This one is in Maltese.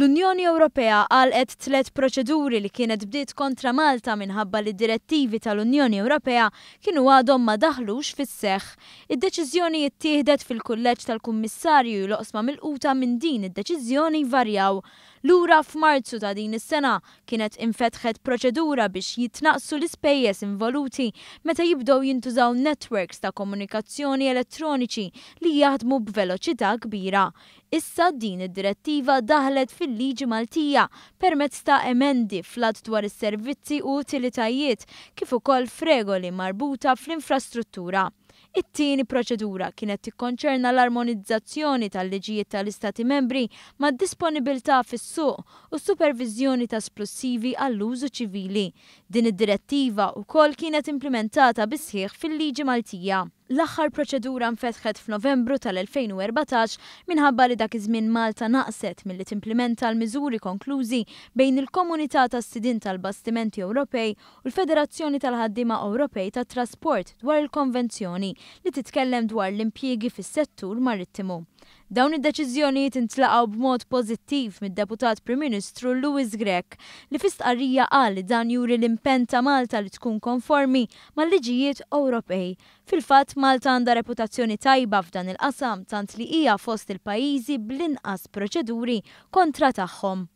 L-Unjoni Ewropea għalqet tliet proċeduri li kienet bdiet kontra Malta minħabba li direttivi tal-Unjoni Ewropea kienu għadhom ma daħlux fis-seħħ. Id-deċiżjoni ittieħdet fil-Kulleġġ tal-Kummissarju u l-oqsma milquta minn din id-deċiżjoni jvarjaw. Lura f'Marzu ta' din is-sena kienet infetħet proċedura biex jitnaqqsu l-ispejjeż involuti meta jibdew jintużaw networks ta' komunikazzjoni elettroniċi li jaħdmu b'veloċità kbira. Issa din id-direttiva daħlet fil-liġi Maltija permezz ta' emendi fl-Att dwar is-Servizzi u Utilitajiet kif ukoll f'regoli marbuta fl-infrastruttura. It-tieni proċedura kienet tikkonċerna l-armonizzazzjoni tal-liġijiet tal-Istati membri mad-disponibilità fis-suq u s-superviżjoni ta' splussivi għall-użu ċivili. Din id-direttiva wkoll kienet implimentata bis-sħiħ fil-liġi Maltija. L-aħħar proċedura nfetħet f'Novembru tal-2014 minħabba li dak iż-żmien Malta naqset milli timplimenta l-miżuri konklużi bejn il-Komunità tas-Sidien tal-Bastimenti Ewropej u l-Federazzjoni tal-Ħaddiema Ewropej tat-Trasport dwar il-Konvenzjoni li titkellem dwar l-impjiegi fis-settur marittimu. Dawn id-deċiżjonijiet intlaqgħu b'mod pożittiv mid-Deputat Prim Ministru Louis Grech li fi stqarrija qal li dan juri l-impenn ta' Malta li tkun konformi mal-liġijiet Ewropej. Fil-fatt, Malta għandha reputazzjoni tajba f'dan il-qasam tant li hija fost il-pajjiżi bl-inqas proċeduri kontra tagħhom.